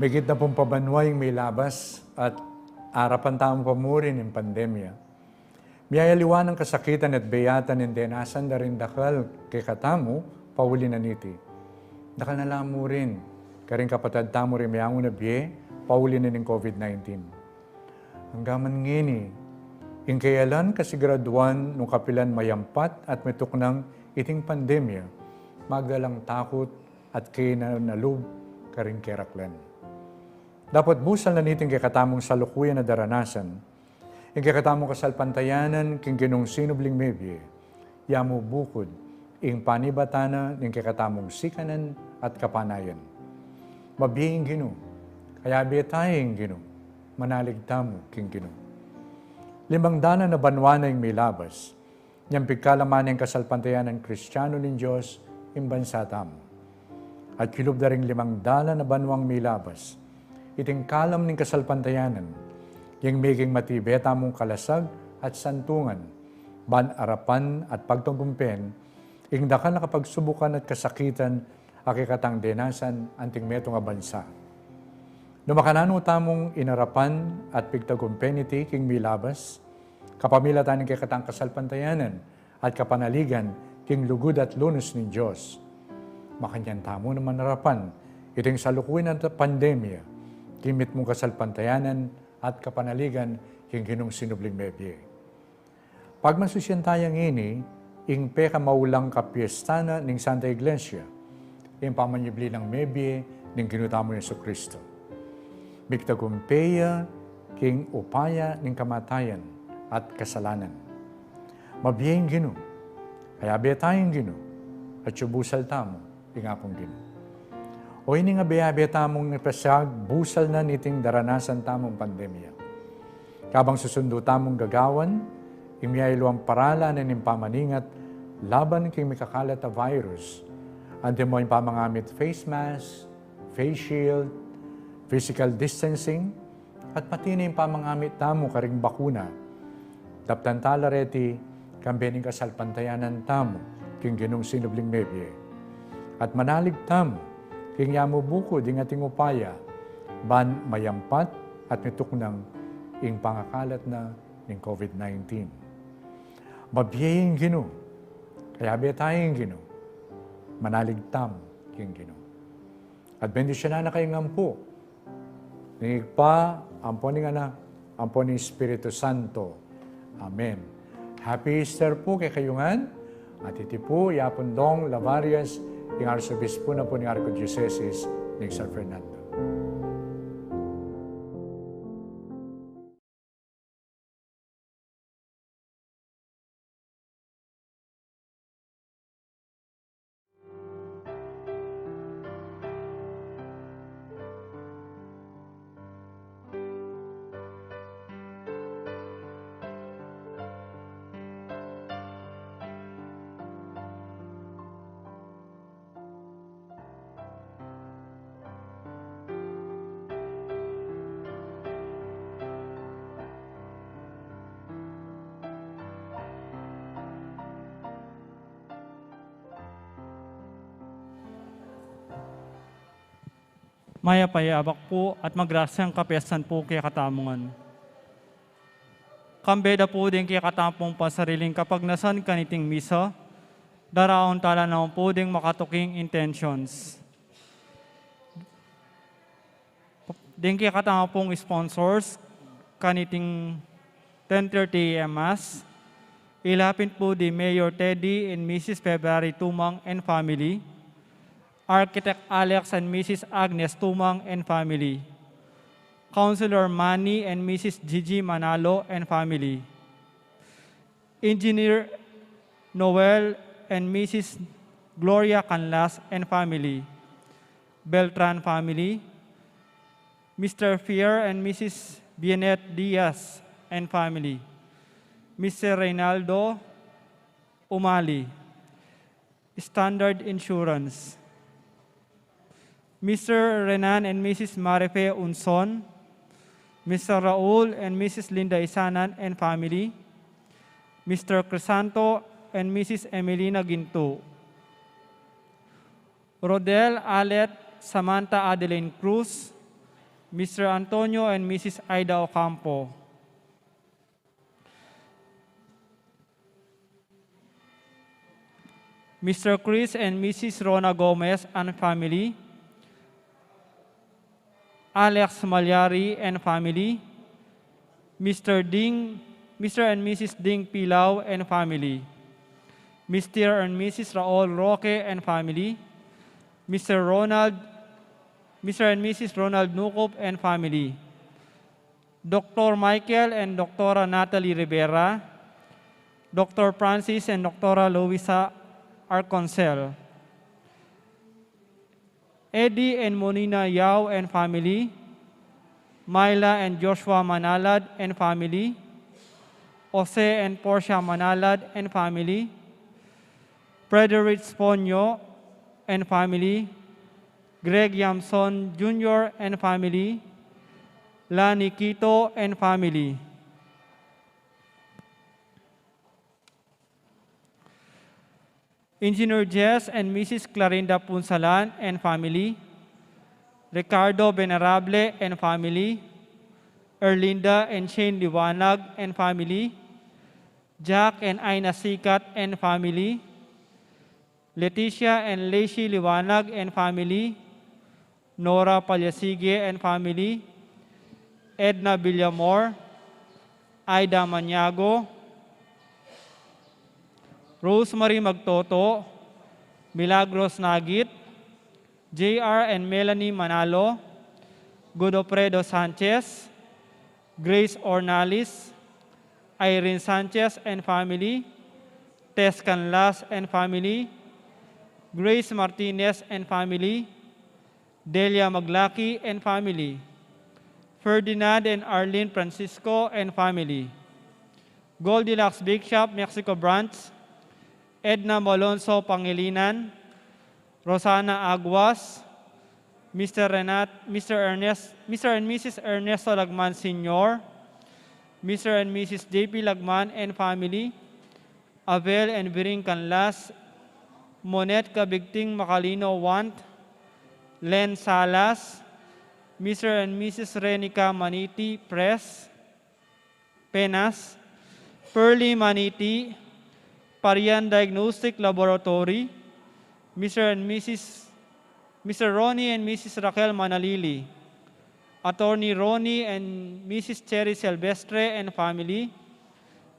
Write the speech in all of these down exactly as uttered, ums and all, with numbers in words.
Migit na pung pabanua ing milabas at arapan tamu pa murin ing pandemya. Miyayaliwa nang kasakitan at biyatan ing denasan da ring dakal kekatamu pauli na niti. Dakal na la murin karing kapatad tamu ring meangu na bie pauli na ning COVID nineteen. Angga man ngeni, ing keyalan kasiguraduan nung kapilan mayampat at mituknang iting pandemya, magalang takut at kena na lub karing keraklan. Dapot busal na niting kekatamung salukuyan a daranasan, ing kekatamung kasalpantayanan king Ginung sinubling mebie, ya mu bukud ing panibatan na ning kekatamung sikanan at kapanayan. Mabie ing Ginu, kayabe tamu ing Ginu, manalig tamu king Ginu. Limang dalan a banua na ing milabas, nyang pigkalaman ning kasalpantayanan Kristianu ning Dios ing bansa tamu. At kilub da ring limang dalan a banuang milabas, iting kalam ning kasalpantayanan, ing meging matibe tamung kalasag at santungan, ban arapan at pagtagumpen ing dakal a kapagsubukan at kasakitan a kekatang denasan anting metung a bansa. Nung makananu tamung inarapan at pigtagumpen iti king milabas, kapamilatan ning kekatang kasalpantayanan at kapanaligan king lugud at lunus ning Dios, makanyan tamu naman arapan iting salukuyan a pandemya king mitmung kasalpantayanan at kapanaligan king Ginung sinubling mebie. Pagmasusyan taya ngeni ing pekamaulang kapiesta na ning Santa Iglesia, ing pamanyubli nang mebie ning Ginu tamung Jesucristo. Migtagumpe ya king upaya ning kamatayan at kasalanan. Mabie ing Ginu, kayabe tamu ing Ginu, at busal tamu ing Apung Ginu. O ini ing abe-abe tamung ipasiag busal na niting daranasan tamung pandemya. Kabang susundu tamung gagawan ing miyayaliwang paralan ning pamaningat laban king mikakalat a virus, antimo ing pamangamit face mask, face shield, physical distancing, at pati na ing pamangamit tamu karing bakuna. Daptan tala reti, kambe ning kasalpantayanan tamu king Ginung sinubling mebie. At manalig tamu king ya mu bukud ing ating upaya, ban mayampat at mituknang ing pangakalat na ning COVID nineteen. Mabie ing Ginu, kayabe tamu ing Ginu, manalig tamu king Ginu. At bendisyonan na kayu ngan pu ning Ibpa, ampo ning Anak, ampo ning Espiritu Santo. Amen. Happy Easter pu kekayu ngan. At iti pu i Apung Dong Lavarias, ing Arsobispo na pu ning Archdiocese ning San Fernando. Mayap a abak pu at magrasyang kapiestan pu kekatamu ngan. Kambe da pu ding kekatamu pung pasariling kapagnasan kaniting misa, daraun tala naman pu ding makatuking intentions. Ding kekatamu pung sponsors kaniting ten thirty A M Mass, ilapin pu di Mayor Teddy and Missus February Tumang and family, Architect Alex and Missus Agnes Tumang and family, Councilor Manny and Missus Gigi Manalo and family, Engineer Noel and Missus Gloria Canlas and family, Beltran family, Mister Fier and Missus Bienette Diaz and family, Mister Reynaldo Umali, Standard Insurance, Mister Renan and Missus Marife Unson, Mister Raul and Missus Linda Isanan and family, Mister Crisanto and Missus Emelina Ginto, Rodel Alet Samantha Adeline Cruz, Mister Antonio and Missus Aida Ocampo, Mister Chris and Missus Rona Gomez and family, Alex Malyari and family, Mister Ding, Mister and Missus Ding Pilau and family, Mister and Missus Raul Roque and family, Mister Ronald, Mister and Missus Ronald Nukup and family, Doctor Michael and Doctora Natalie Rivera, Doctor Francis and Doctora Luisa Arconcel, Eddie and Monina Yao and family, Myla and Joshua Manalad and family, Jose and Portia Manalad and family, Frederick Sponio and family, Greg Yamson Junior and family, Lani Quito and family, Engineer Jess and Missus Clarinda Punsalan and family, Ricardo Venerable and family, Erlinda and Shane Liwanag and family, Jack and Ina Sikat and family, Leticia and Lacey Liwanag and family, Nora Palyasige and family, Edna Villamor, Aida Maniago, Rosemary Magtoto, Milagros Nagit, J R and Melanie Manalo, Godofredo Sanchez, Grace Ornalis, Irene Sanchez and family, Tess Canlas and family, Grace Martinez and family, Delia Maglaki and family, Ferdinand and Arlene Francisco and family, Goldilocks Bake Shop, Mexico Branch, Edna Malonzo Pangilinan, Rosana Aguas, Mister Renat, Mister Ernest, Mister and Missus Ernesto Lagman Senior, Mister and Missus J P Lagman and family, Abel and Viring Canlas, Monet Cabigting Macalino Want, Len Salas, Mister and Missus Renica Maniti Pres, Penas, Pearly Maniti, Parian Diagnostic Laboratory, Mister and Missus Mister Ronnie and Missus Raquel Manalili, Attorney Ronnie and Missus Cherry Silvestre and family,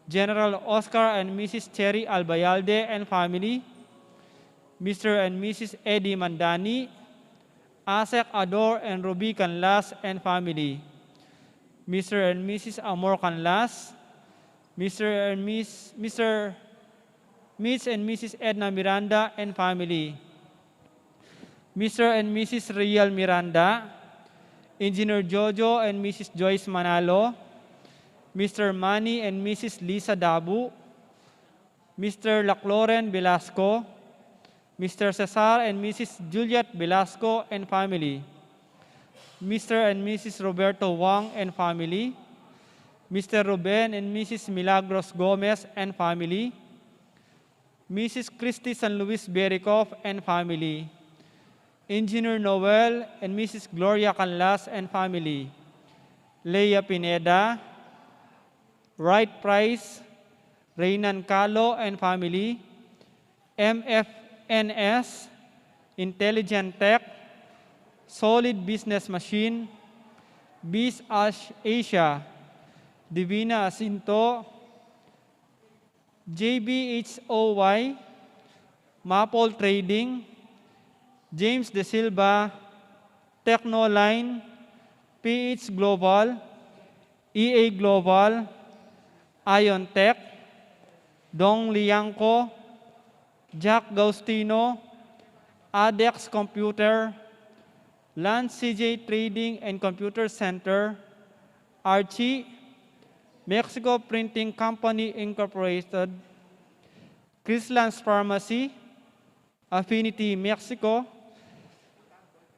General Oscar and Missus Cherry Albayalde and family, Mister and Missus Eddie Mandani, Asek Ador and Ruby Canlas and family, Mister and Missus Amor Canlas, Mister and Miss, Mister Mitch and Missus Edna Miranda and family, Mister and Missus Riel Miranda, Engineer Jojo and Missus Joyce Manalo, Mister Manny and Missus Lisa Dabu, Mister Lacloren Velasco, Mister Cesar and Missus Juliet Velasco and family, Mister and Missus Roberto Wang and family, Mister Ruben and Missus Milagros Gomez and family, Missus Christy San Luis Berikoff and family, Engineer Noel and Missus Gloria Canlas and family, Leia Pineda, Wright Price, Reynan Calo and family, M F N S, Intelligent Tech, Solid Business Machine, Biz Ash Asia, Divina Asinto, J B H O Y, Maple Trading, James De Silva, Technoline, P H Global, E A Global, Iontech, Dong Liangco, Jack Gaustino, Adex Computer, Lance C J Trading and Computer Center, Archie, Mexico Printing Company Incorporated, Chrisland's Pharmacy, Affinity Mexico,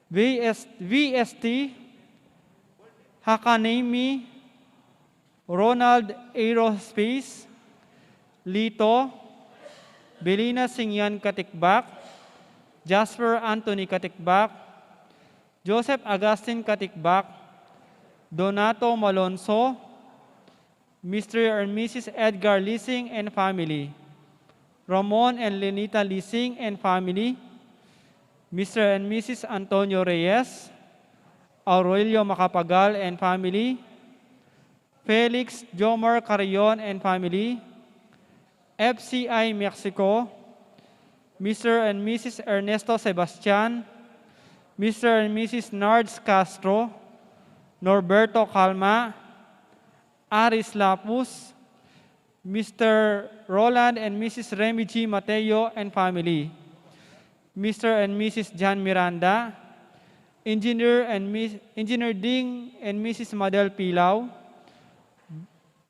V S, V S T, Hakanami, Ronald Aerospace, Lito, Belina Singyan Katikbak, Jasper Anthony Katikbak, Joseph Augustine Katikbak, Donato Malonzo, Mister and Missus Edgar Lising and family, Ramon and Lenita Lising and family, Mister and Missus Antonio Reyes, Aurelio Macapagal and family, Felix Jomar Carrion and family, F C I Mexico, Mister and Missus Ernesto Sebastian, Mister and Missus Nards Castro, Norberto Calma, Aris Lapus, Mister Roland and Missus Remy G Mateo and family, Mister and Missus John Miranda, Engineer and Miss, Engineer Ding and Missus Madel Pilau,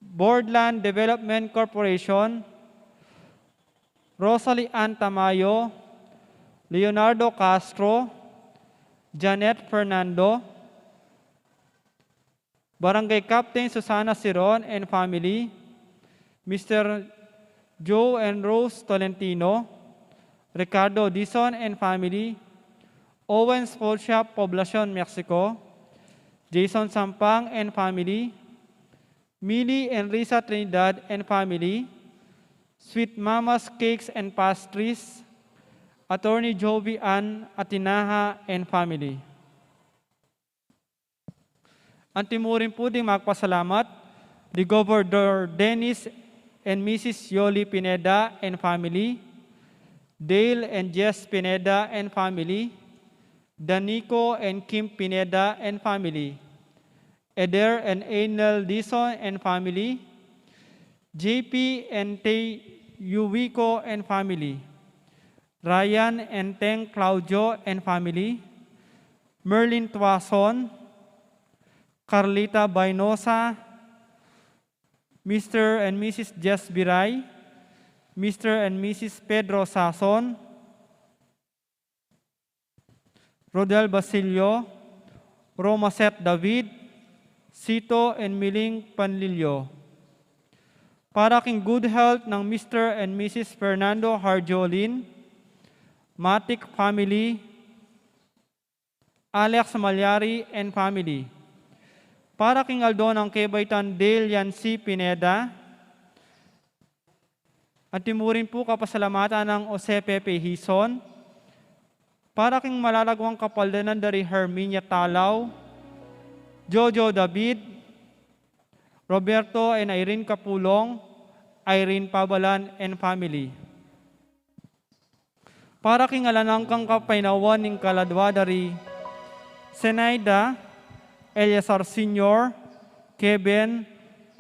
Boardland Development Corporation, Rosalie Ann Tamayo, Leonardo Castro, Janet Fernando, Barangay Captain Susana Siron and family, Mister Joe and Rose Tolentino, Ricardo Dizon and family, Owens Food Shop, Poblacion, Mexico, Jason Sampang and family, Mili and Risa Trinidad and family, Sweet Mama's Cakes and Pastries, Attorney Jovi Ann Atinaha and family. Anti mu rin pu ding magpasalamat di Governor Dennis and Missus Yoli Pineda and family, Dale and Jess Pineda and family, Danico and Kim Pineda and family, Eder and Einel Dizon and family, J P and Tay Yuwiko and family, Ryan and Teng Claudio and family, Merlin Tuason, Carlita Bainosa, Mister and Missus Jess Biray, Mister and Missus Pedro Sason, Rodel Basilio, Roma Seth David, Sito and Miling Panlilio. Para king good health nang Mister and Missus Fernando Harjolin, Matic family, Alex Malyari and family. Para king aldo nang kebaitan Dale Yancy Pineda, anti mu rin pu kapasalamatan nang Jose Pepe Hizon. Para king malalaguang kapaldanan da ri Herminia Talaw, Jojo David, Roberto and Irene Capulong, Irene Pabalan and family. Para king alang anggang kapaynawan ning kaladwa da ri Zenaida, Eleazar Senior, Kevin,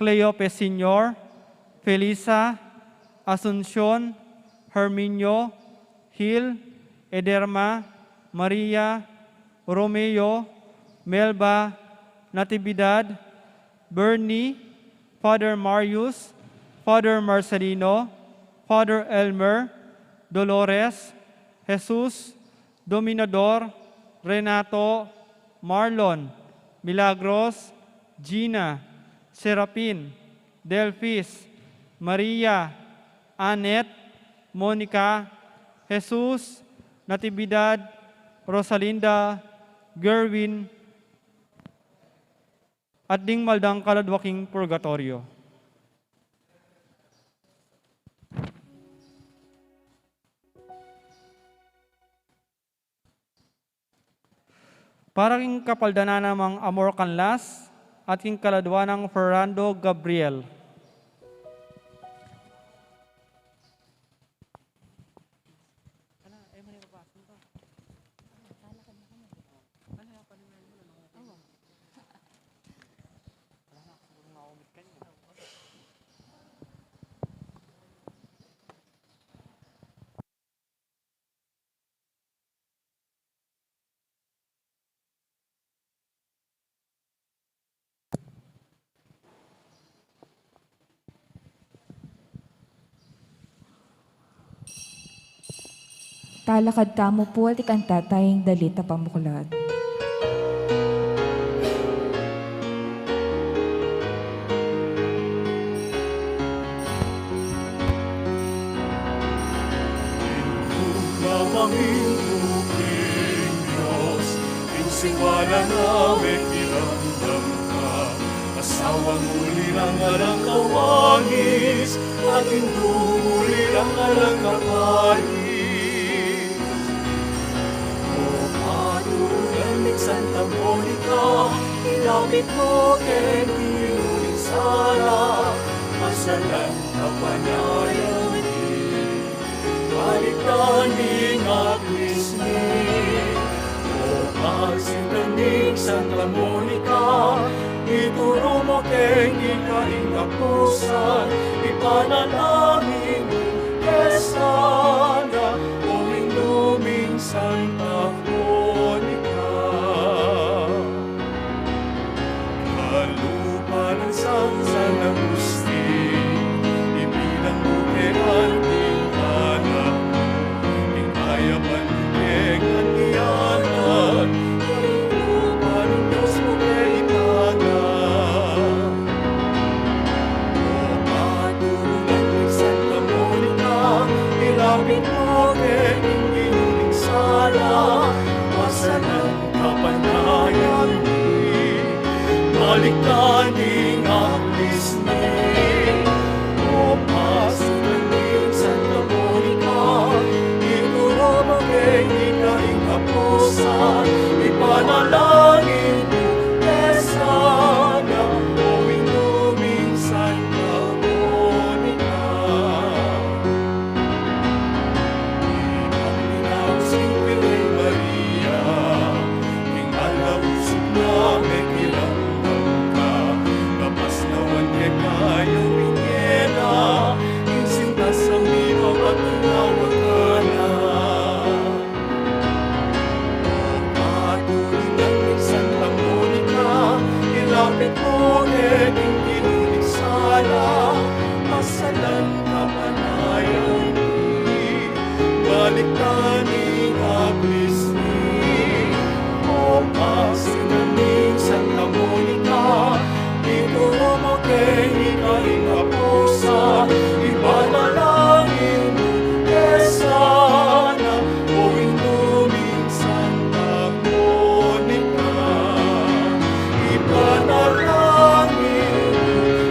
Cleope Senior, Felisa, Asuncion, Herminio, Hil, Ederma, Maria, Romeo, Melba, Natividad, Bernie, Father Marius, Father Marcelino, Father Elmer, Dolores, Jesus, Dominador, Renato, Marlon, Milagros, Gina, Serapin, Delphis, Maria, Annette, Monica, Jesus, Natividad, Rosalinda, Gerwin, at ding maldang kaladwa king purgatoryo. Para king kapaldanan nang Amor Canlas at king kaladwa nang Fernando Gabriel. Talakad tamu pu at ikanta taya ing dalit a pamuklat. Ing pamangilub ning Dios, ing siwala na mekiramdam ka, Awang uli rang alang kawangis, ating tumuli rang alang kapais. O patulunan ning Santa Monica, ilapit mu keng Ginu ing sala, masalan kapanyayan mi. Balikdan ing aklis mi. O pasitan ning Santa Monica, ituru mu keng ika ing kapusan, ipanalangin mu ke sana, o Indu ming Santa Monica. Kalupa nang San, San Agustin, ibilang mu ke anting anak mu, ing kayapan mu ke ngan iangat, ing lupa ning Dios mu ke ipagang. O patulunan ning Santa Monica, ilapit mu keng Ginu ing sala, masalan kapanyayan mi. Balikdan ing aklis mi. O pasitan ning Santa Monica, ituru mu keng ika ing kapusan, ipanalangin mu ke sana, o Indu ming Santa Monica. Ikang minaus king Birhen Maria, king balausug na mekiramdam ka, kapasnawan keka ya ing Ena, ing sintas a mipapatinawa kana. O patulunan ning Santa Monica, ilapit mu keng Ginu ing sala, masalan kapanyayan mi. Balikdan ing aklis mi. O pasitan ning Santa Monica, ituru mu keng ika ing kapusan, ipanalangin mu ke sana, o Indu ming Santa Monica. Ipanalangin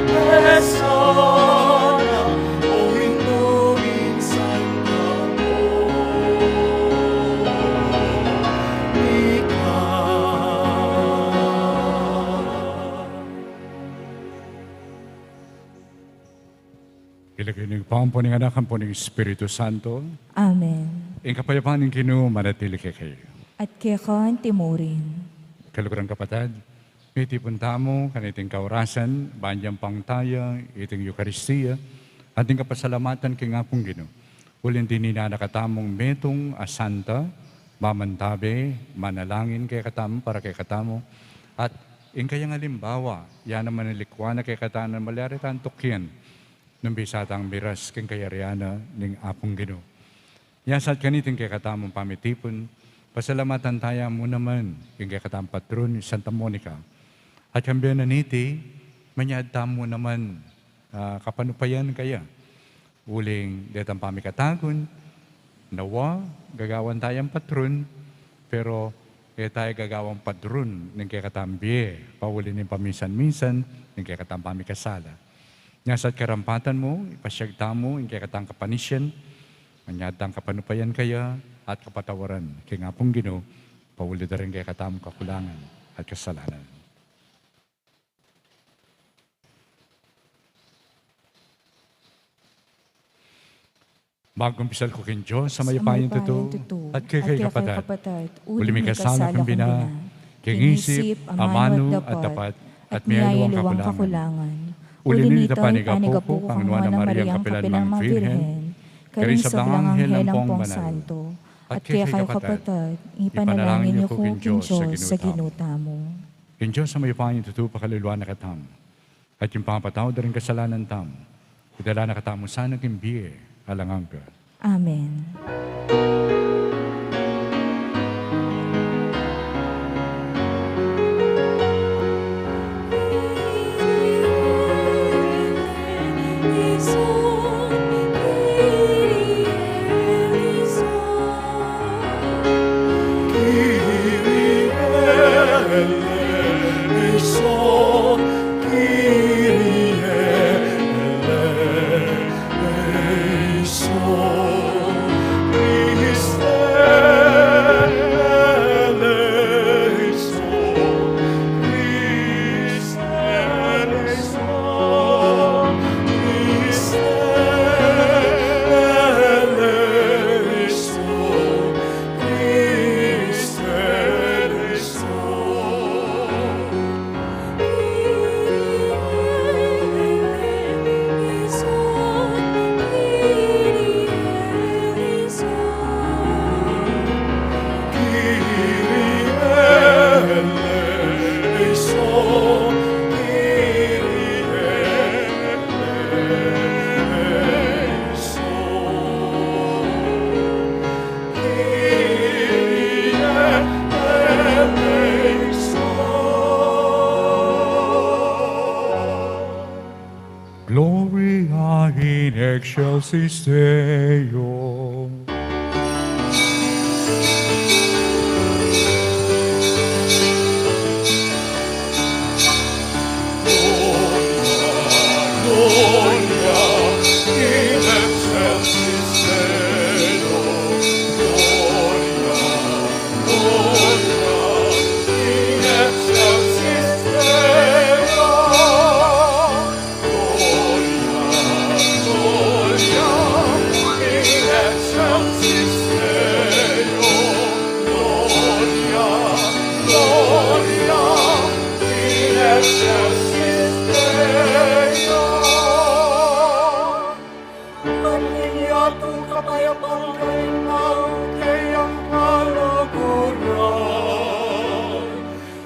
mu ke sana, o Indu ming Santa Monica. King lagyu ning Ibpa, ampo ning Anak, ampo ning Espiritu Santo. Amen. Ing kapayapan ning Ginu manatili kekayu. At keka naman murin. Kaluguran, kapatad, mitipun tamu kaniting kaorasan, ban yampang taya iting Eukaristia, ating kapasalamatan king Apung Ginu. Uling dinan na katamung metung a santa, mamantabe, manalangin kekatamu para kekatamu, at ing kayang alimbawa, ya naman ing likwan na kekatamu nung malyari tang tukian, nung bisa tang miras king kayarian na ning Apung Ginu. Ya sa at kaniting kekatamung pamitipun, pasalamatan taya mu naman ing kekatamung patron, i Santa Monica. At kambe na niti, manyad tamu naman, ah, kapanupayan kaya. Uling detang pamikatagun, nawa, gagawan tayang patron, pero e taya gagawang patron ning kekatang bie, pauli ning paminsan-minsan ning kekatang pamikasala. Nya sa at karampatan mu, ipasyag tamu ing kekatang kapanisian, manyad tang kapanupayan kaya at kapatawaran king Apung Ginu, pauli da ring kekatamung kakulangan at kasalanan. Magkumpisal ku king Dios a mayupayang tutu, at kekayu, kapatad, uli ming kasala king bina, king isip, amanu at dapat, at miyaliwang kakulangan. Uli na nita panigapu ku kang Nuan a Mariang kapilan mang Virgen, karing sablang anghel ampong banal, at kekayu, kapatad, ipanalangin yu ku king Dios a Ginu tamu. Ing Dios a mayupayang tutu pakalulwan na katamu. At ing pangapatawad da ring kasalanan tamu, idala na katamu sana king bie alang angga. Amen. In excelsis Deo. Gloria, gloria in excelsis Deo. Gloria, gloria in excelsis Deo. Gloria, gloria in excelsis Deo. Gloria, gloria in excelsis Deo. At inyatu ing kapayapan king tau, kayang kaluguran.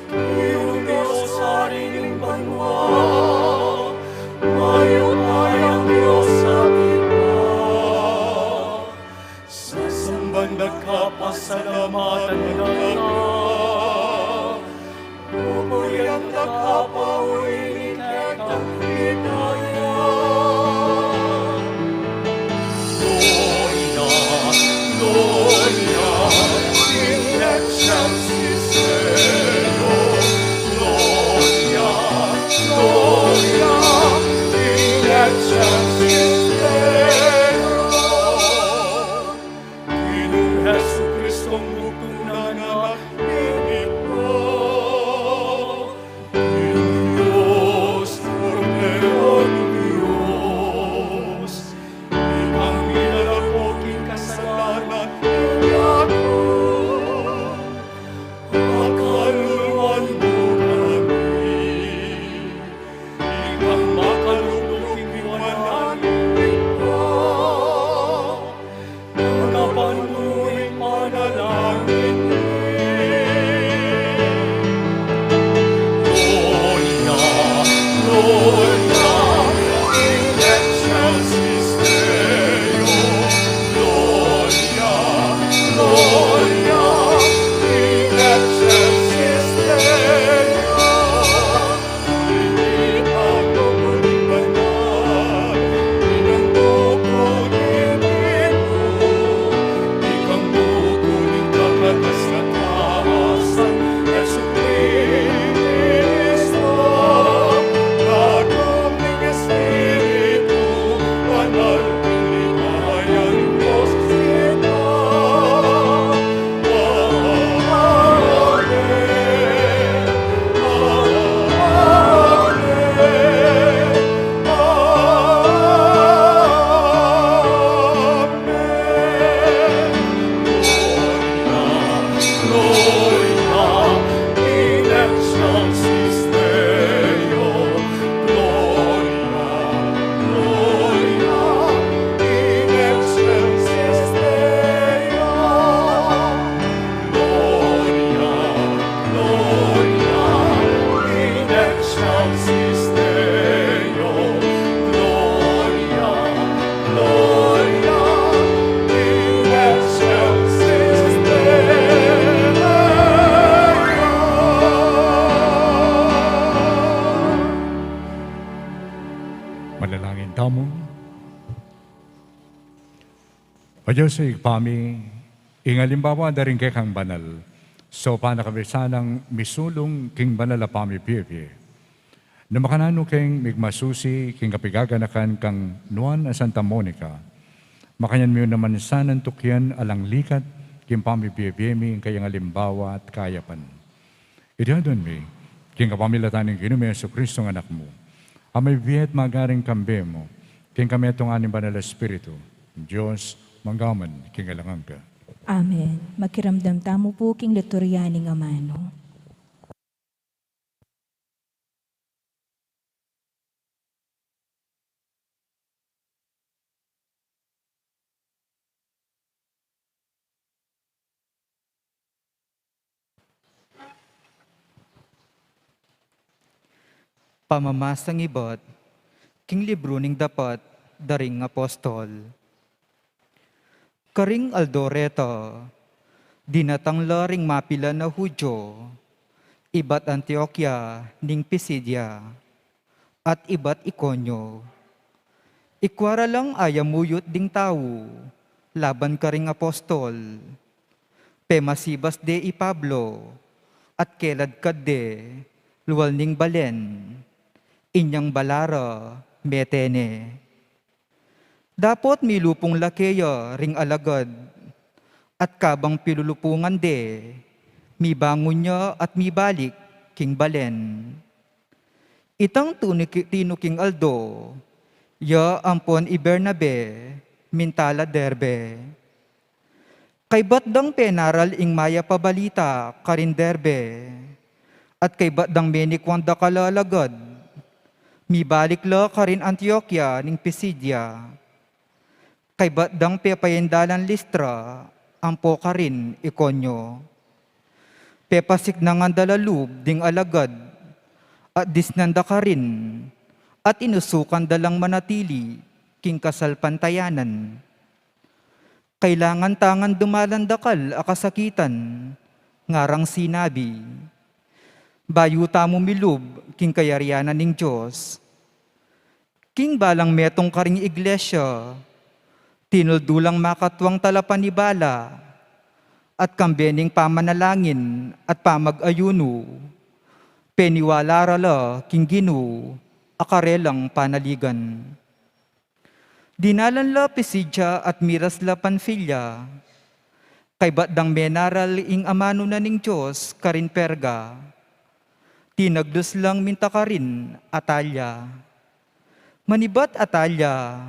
Ing Dios, Ari ning banua, mayupayang Dios, atin ka. Sasamban da ka, pasalamatan da ka, pupurian da ka, pauli ning kekang ligaya. Gloria, gloria in excelsis Deo. Gloria, gloria in excelsis Deo. Ginung Jesucristo, bugtung nang anak ning Ibpa. Ginung Dios, Kordero ning Dios, ikang milalako king kasalanan ning yatu. Pakaluluan mu kami. Ikang makalulu king wanan ning Ibpa. Tanggapan mu ing panalangin mi. Gloria, gloria in excelsis Deo. Gloria, gloria in excelsis Deo. Gloria, gloria in excelsis Deo. Gloria, gloria in excelsis Deo. Manalangin tamu. O Dios, Ibpa mi, ing alimbawa da ring kekang banal, saupan na kami sanang misulung king banal a pamibie-bie. Nung makananu keng migmasusi king kapigaganakan kang Nuan a Santa Monica, makanyan mi naman sanang tukyan alang likat king pamibie-bie mi ing kayang alimbawa at kayapan. Iti adwan mi, king kapamilatan ning Ginu ming Jesucristo a Anak mu, a mabibie at magari kambe mu, king kametungan ning Banal a Espiritu, Dios, mangga man king alang angga. Amen. Makiramdam tamu pu king liturya ning amanu. Pamamasang ibat king libru ning Dapat da ring Apostol. Karing aldo reta, dinatang la ring mapilan a Judio ibat Antiokia ning Pisidia at ibat Iconio. Ikua ra lang ayamuyut ding tau laban karing apostol. Pemasibas de i Pablo, at keladkad de lual ning balen, inyang bala ra mete ne. Dapot milupung la keya ring alagad, at kabang pilulupungan de, mibangun ya at mibalik king balen. Itang tinu-, tinuking aldo, ya ampon i Bernabe, minta la Derbe. Kaybat dang penaral ing mayap a balita karin Derbe, at kaybat dang menikuan dakal a alagad, mibalik la karin Antiokia ning Pisidia. Kaybat dang pepaindalan Listra, ampo karin Iconio. Pepasiknangan da la lub ding alagad, at disnan da karin, at inusukan da lang manatili king kasalpantayanan. Kailangan ta ngan dumalan dakal a kasakitan, ngarang sinabi, bayu tamu milub king kayarian na ning Dios. King balang metung karing iglesia, tinuldu lang makatuang talapanibala, at kambe ning pamanalangin at pamag-ayunu, peniwala ra la king Ginu a karelang panaligan. Dinalan la Pisidia at miras la Panfilia, kaybat dang menaral ing amanu na ning Dios karin Perga. Tinaglus lang minta karin Atalia. Manibat Atalia,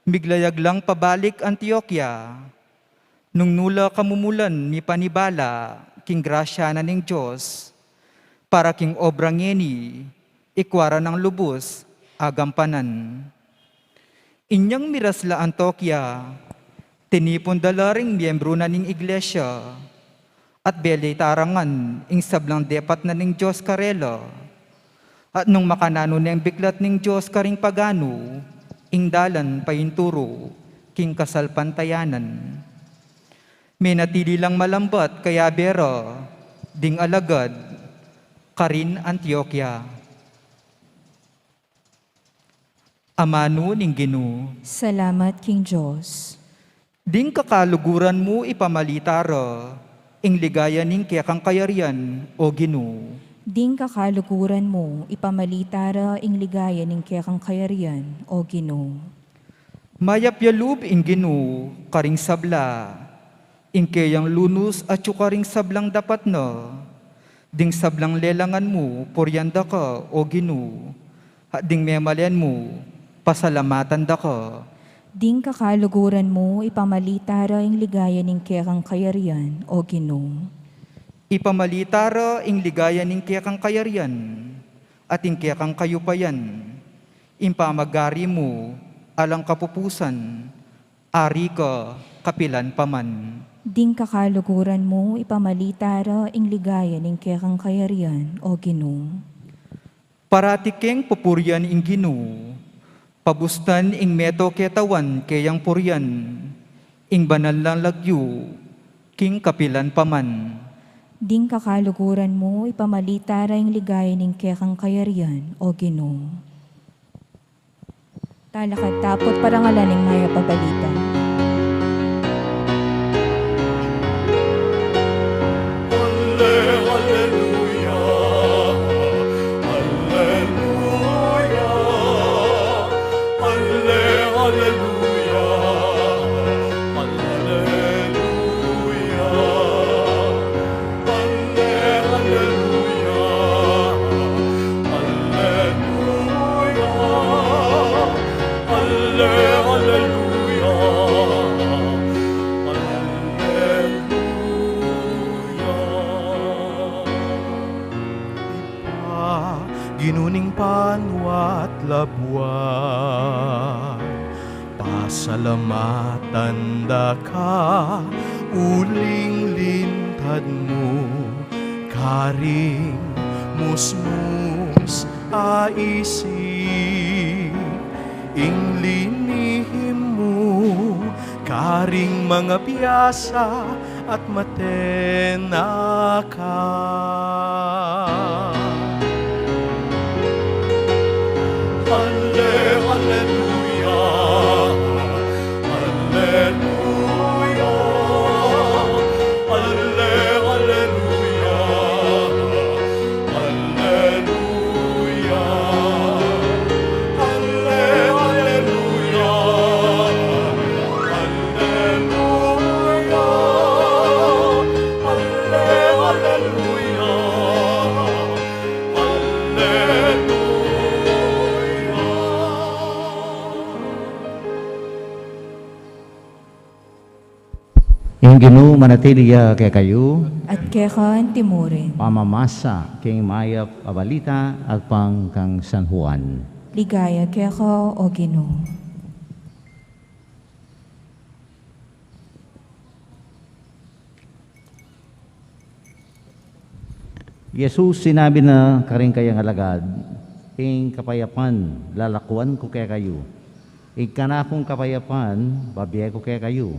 miglayag lang pabalik Antiokia, nung nu la kamumulan mipanibala king grasya na ning Dios, para king obra ngeni, ikua ra nang lubus a gampanan. Inyang miras la Antiokia, tinipun da la ring miembru na ning iglesia, at belitarangan ing sablang depat na ning Dios karela. At nung makananu neng biklat ning Dios karing paganu, ing dalan painturu king kasalpantayanan. Menatili lang malambat kayabe ra ding alagad karin Antiokia. Amanu ning Ginu. Salamat king Dios. Ding kakaluguran mu ipamalita ra ing ligaya ning kekang kayarian, O Ginu. Ding kakaluguran mu ipamalita ra ing ligaya ning kekang kayarian, O Ginu. Mayap ya lub ing Ginu karing sabla, ing keyang lunus atyu karing sablang dapat na. Ding sablang lelangan mu purian da ka, O Ginu, at ding memalen mu pasalamatan da ka. Ding kakaluguran mu ipamalita ra ing ligaya ning kekang kayarian, O Ginu. Ipamalita ra ing ligaya ning kekang kayarian at ing kekang kayupayan, ing pamagari mu alang kapupusan, ari ka kapilan pa man. Ding kakaluguran mu ipamalita ra ing ligaya ning kekang kayarian, O Ginu. Parati keng pupurian ing Ginu, pabustan ing meto ketawan keyang purian, ing banal lang lagyu king kapilan pa man. Ding kakaluguran mu ipamalita ra ing ligaya ning kekang kayarian, O Ginu. Talakad ta pu't parangalan ing mayap a balita. Alleluia, alleluia, alleluia, alleluia. Alleluia, alleluia, alleluia, alleluia, alleluia. Ibpa, Ginu ning banua at labuad, pasalamatan da ka uling lintad mu karing musmus a isip, ing linihim mu karing mangabiasa at matena ka. Alle-, alleluia, Ing Ginu manatili ya kekayu. At keka antimurin. Pamamasa king mayap a balita agpang kang San Juan. Ligaya keka, O Ginu. Jesus sinabi na karing kayang alagad, "Ing kapayapan lalakuan ku kekayu. Ing kanakung kapayapan babie ku kekayu.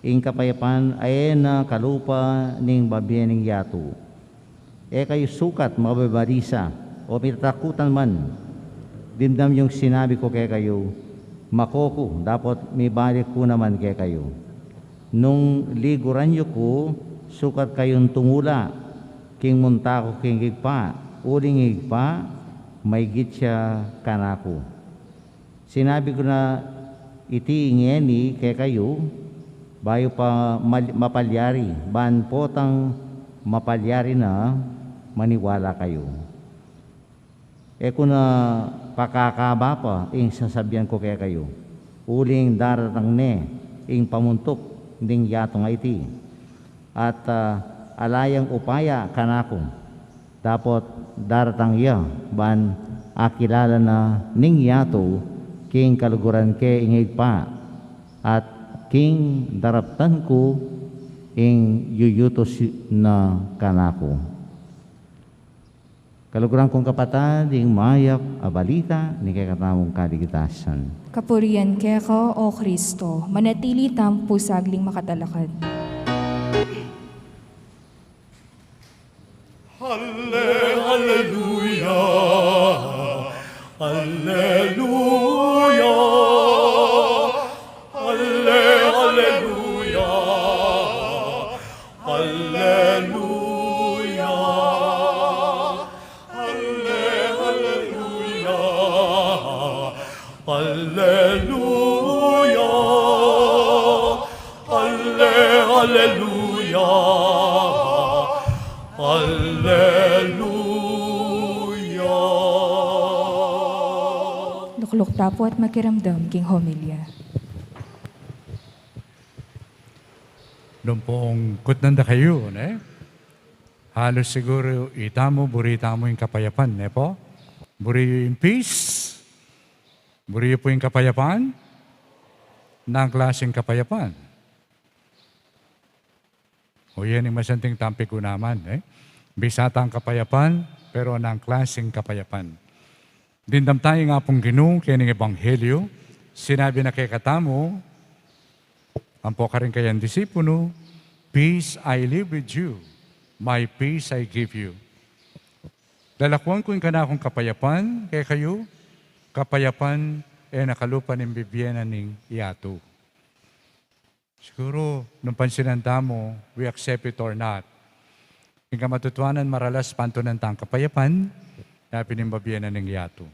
Ing kapayapan a e na kalupa ning babie ning yatu. E kayu sukat mababalisa o mitatakutan man. Dimdam yung sinabi ku kekayu, mako ku dapot mibalik ku naman kekayu. Nung liguran yu ku, sukat kayung tumula king munta ku king Ibpa, uling ing Ibpa maigit ya kanaku. Sinabi ku na iti ngeni kekayu, bayu pa mal-, mapalyari, ban potang mapalyari na maniwala kayu." E ku na pakakaba pa ing sasabian ku kekayu, uling daratang ne ing pamuntuk ning yatu a iti, at, ah, ala yang upaya kanaku, dapot daratang ya ban akilala na ning yatu king kaluguran ke ing Ibpa, at king daraptan ku ing yuyutus na kanaku. Kaluguran kung kapatad, ing mayap a balita ning kekatamung kaligtasan. Kapurian keka, O Kristo, manatili tamu pu saglit makatalakad. Alle-, alleluia, alleluia, alle-, alleluia, alleluia. Alle-, alleluia, alleluia, alle-, alleluia, alleluia. Lukluk ta pu at makiramdam king homilya. Nung pung kutnan da kayu, ne? Halos siguru itamu, buri tamu ing kapayapan, ne pu? Buri yu ing peace? Buri yu pu ing kapayapan? Nang klaseng kapayapan? O yan ing masanting tang pigunaman, e? Bisa tang kapayapan, pero nang klaseng kapayapan? Dimdam taya ing Apung Ginu keni king Ebanghelyo, sinabi na kekatamu, ampo karing kayang disipulu, "Peace I leave with you, my peace I give you." Lalakuan ku ing kanakung kapayapan kekayu, kapayapan e na kalupa ning bibie na ning yatu. Siguru, nung pansinan tamu, we accept it or not, ing kamatutuanan maralas pantunan tang kapayapan, yapin ing babie na ning yatu.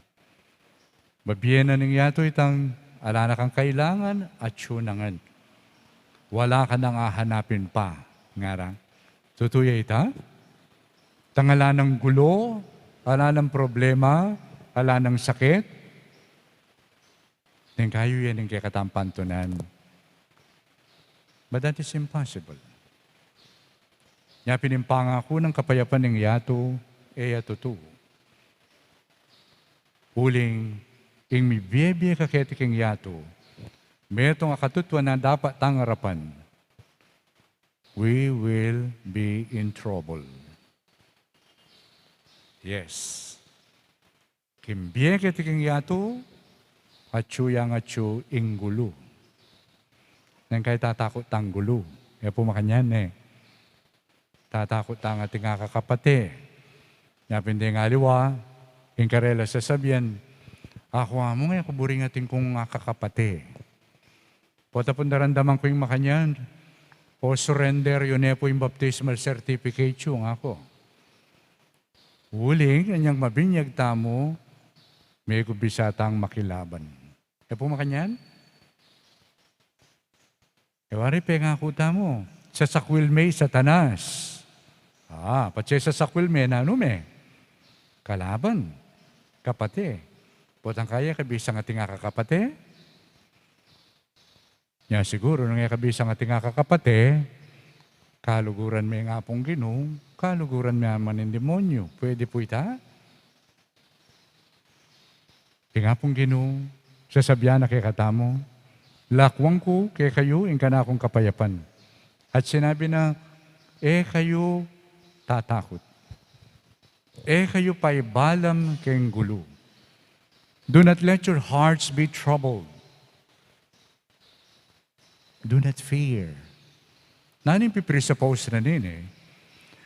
Babie na ning yatu itang ala na kang kailangan, atyu na ngan. Wala ka nang ahanapin pa, ngara. Tutu ya ita? Itang ala nang gulo, ala nang problema, ala nang sakit. Neng kayu yan ing kekatang pantunan. But that is impossible. Yapin ing pangaku nang kapayapan ning yatu, e ya tutu. Uling, ing mibie-bie ka keti king yatu, metung a katutuanan dapat tang arapan. We will be in trouble. Yes. King bie keti king yatu, atyu yang atyu ing gulu. Neng kayu tatakut tang gulu. E pu makanyan, e. Tatakut tang ating akakapate. Yapin deng aliwa, ing karela sasabian, "Aku, Among, e ku buri ing ating kung akakapate." Pota pung daramdaman ku ing makanyan, o surrender yu ne pu ing baptismal certificate yu, ngaku. Uling, inyang mabinyag tamu, mekubisa tang makilaban. E pu makanyan? E wari pengaku tamu, sasakwil me i Satanas. A, patse sasakwil me, nanu me? Kalaban. Kapate. Potang kaya kabisa ing ating akakapate? Nya siguru, nung e ka bisang ating kakapate, kaluguran me ing Apung Ginu, kaluguran me naman ing demonyu. Pwede pu ita? Ing Apung Ginu, sasabian na kekatamu, "Lakuan ku kekayu ing kanakung kapayapan." At sinabi na, "E kayu tatakut. E kayu paibalam keng gulu." Do not let your hearts be troubled. Do not fear. Nanu ing pipresuppose na nini?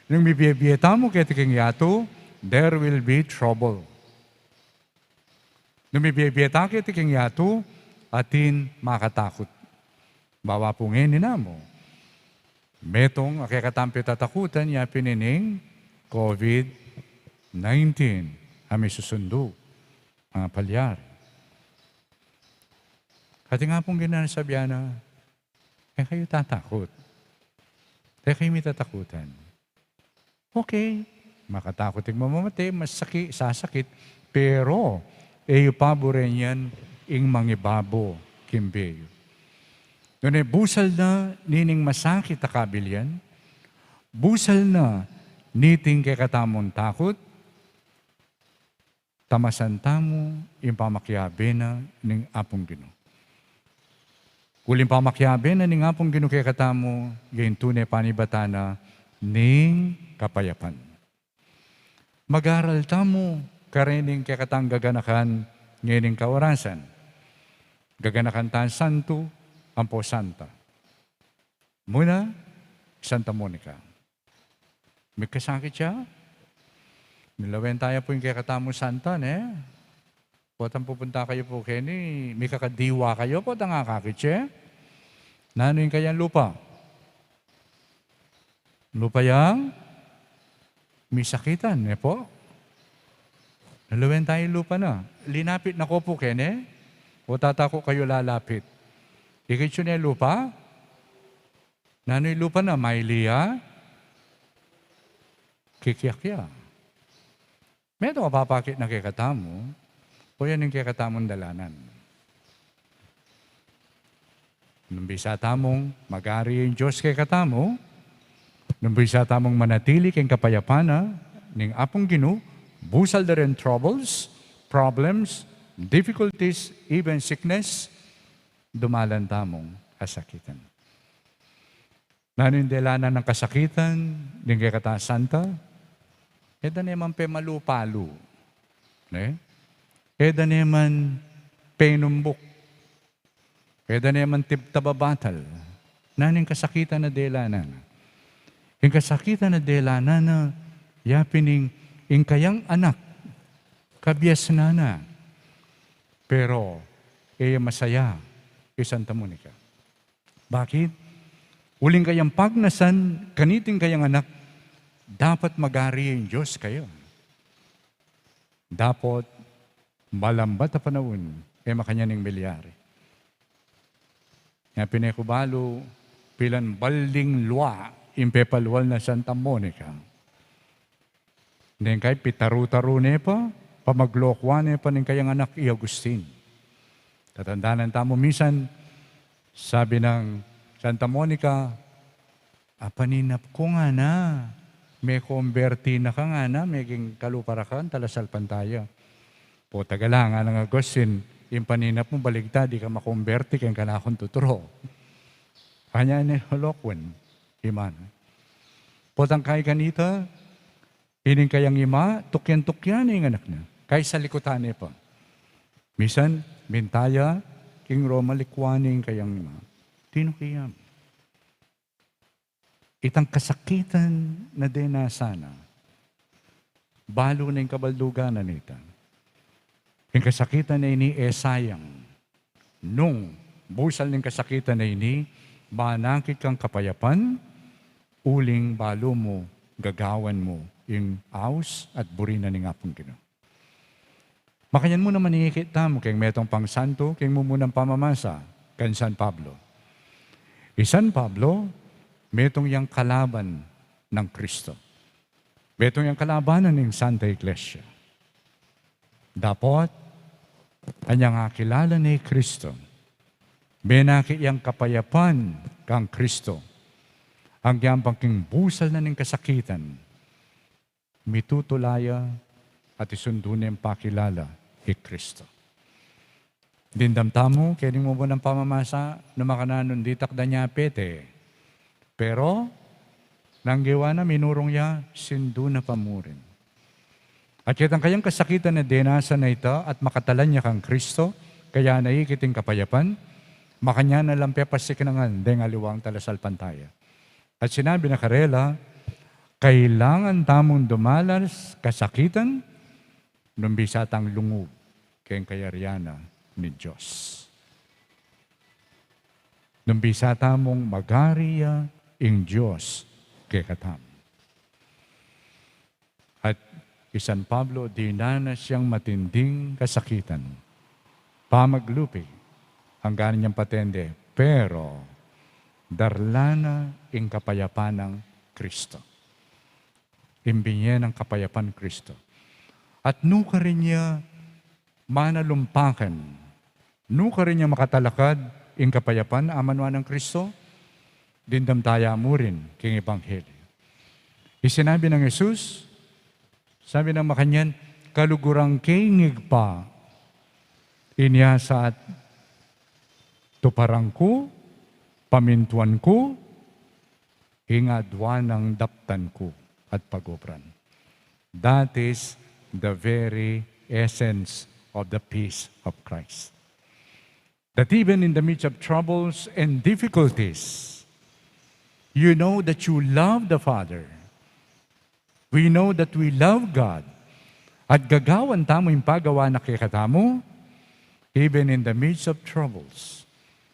Nung mibie-bie tamu keti king yatu, there will be trouble. Nung mibie-bie ta keti king yatu, atin makatakut. Bawa pu ngeni namu, metung a kekatang pitatakutan, ya pin ining COVID nineteen a misusundu a palyari. Atin Apung Ginu, sabian na, "E kayu tatakut. E kayu mitatakutan." Okay, makatakut ing mamamate, masaki-, sasakit, pero e yu paburen yan ing mangibabu king bie yu. Nune busal na nining masakit a kabilian, busal na niting kekatamung takut, tamasan tamu ing pamakiabe na ning Apung Ginu. Uling pamakiabe na ning Apung Ginu kekatamu, ya ing tune panibatan na ning kapayapan. Mag-aral tamu karening kekatang gaganakan ngening kaorasan. Gaganakan tang santu ampo santa. Muna, Santa Monica. Mikasakit ya? Nilawen taya pu ing kekatamung santa, ne? Potang pupunta kayu pu keni, mikakadiwa kayu, potang akakit ya? Nanu ing kayang lupa? Lupa yang misakitan, ne pu? Nilawen taya ing lupa na. Linapit na ko pu keni, o tatakut kayu lalapit? Ikit yu ne ing lupa? Nanu ing lupa na? Maili ya? Kikiak ya. Metung a papakit na kekatamu, o yan ing kekatamung dalanan. Nung bisa tamung mag-ari ing Dios kekatamu, nung bisa tamung manatili keng kapayapan na ning Apung Ginu, busal da ring troubles, problems, difficulties, even sickness, dumalan tamung kasakitan. Nanu ing delanan ning kasakitan ning kekatang santa? E da ne man pemalu-palu, ne? E da ne man penumbuk, e da ne man tibta babatal. Nanu ing kasakitan a delanan na? Ing kasakitan a delanan na, ya pin ing, ing kayang anak, kabiasnan na. Pero e ya masaya i Santa Monica. Bakit? Uling kayang pagnasan kaniting kayang anak, dapot mag-ari ing Dios kaya. Dapot malambat a panaun, e makanyan ing milyari. Nya pin e ku balu pilan balding lua ing pepalual na Santa Monica. Neng kai pitaru-taru ne pa, pamaglokuan ne pa ning kayang anak i Agustin. Tatandanan tamu misan, sabi nang Santa Monica, "Apaninap ku ngana, mekomberti na ka ngana, meging kalupa ra ka, talasalpantaya." "Pota gala," ngana nang Agustin, "ing paninap mu baligtad, e ka makomberti keng kanakung tuturo." Kanyan ne lolokwen, ima na. Potang kai kanita, ining kayang ima, tukyan-tukyan ne ing anak na. Kai salikutan ne pa. Misan, minta ya king Roma, likuan ne ing kayang ima. Tinuki ya. Itang kasakitan na dinasan na, balu na ing kabaldugan na nita. Ing kasakitan a ini e sayang. Nung busal ning kasakitan a ini, manakit kang kapayapan, uling balu mu gagawan mu ing aus at buri na ning Apung Ginu. Makanyan mu naman ikit tamu keng metung pang santu, keng mumunang pamamasa, kang San Pablo. I San Pablo, metung yang kalaban nang Kristo. Metung yang kalaban na ning Santa Iglesia. Dapot, anyang akilala ne i Kristo, Menaki yang kapayapan kang Kristo. Agyang bang king busal na ning kasakitan, mitutula ya at isundu ne ing pakilala i Kristo. Dimdam tamu, keni ing mumunang pamamasa, nu makananu ditak da ne pete. Pero, nung gewa na, minurung ya, sindu na pa mu rin. At ketang kayang kasakitan a dinasan na ita at makatalan ya kang Kristo, kaya na ikit ing kapayapan, makanyan na lang pepasiknangan deng aliwang talasalpantaya. At sinabi na karela, kailangan tamung dumalas kasakitan, nung bisa tang lungub keng kayarian na ning Dios. Nung bisa tamung magari ya ing Dios kekatamu. At i San Pablo, dinanas yang matinding kasakitan, pamaglupi, anggang yang patende, pero darla na ing kapayapan nang Kristo. Ing binye nang kapayapan Kristo. At nukarin ya manalumpakan, nukarin ya makatalakad ing kapayapan a manwa nang Kristo, dimdam taya mu rin king Ebanghelyo. Isinabi nang Jesus, sabi nang makanyan, kaluguran ke ing Ibpa, inya sa tuparan ku, pamintuan ku, ing adwan nang daptan ku at pagobran. That is the very essence of the peace of Christ. That even in the midst of troubles and difficulties, you know that you love the Father. We know that we love God. At gagawan tamu ing pagawa na kekatamu, even in the midst of troubles,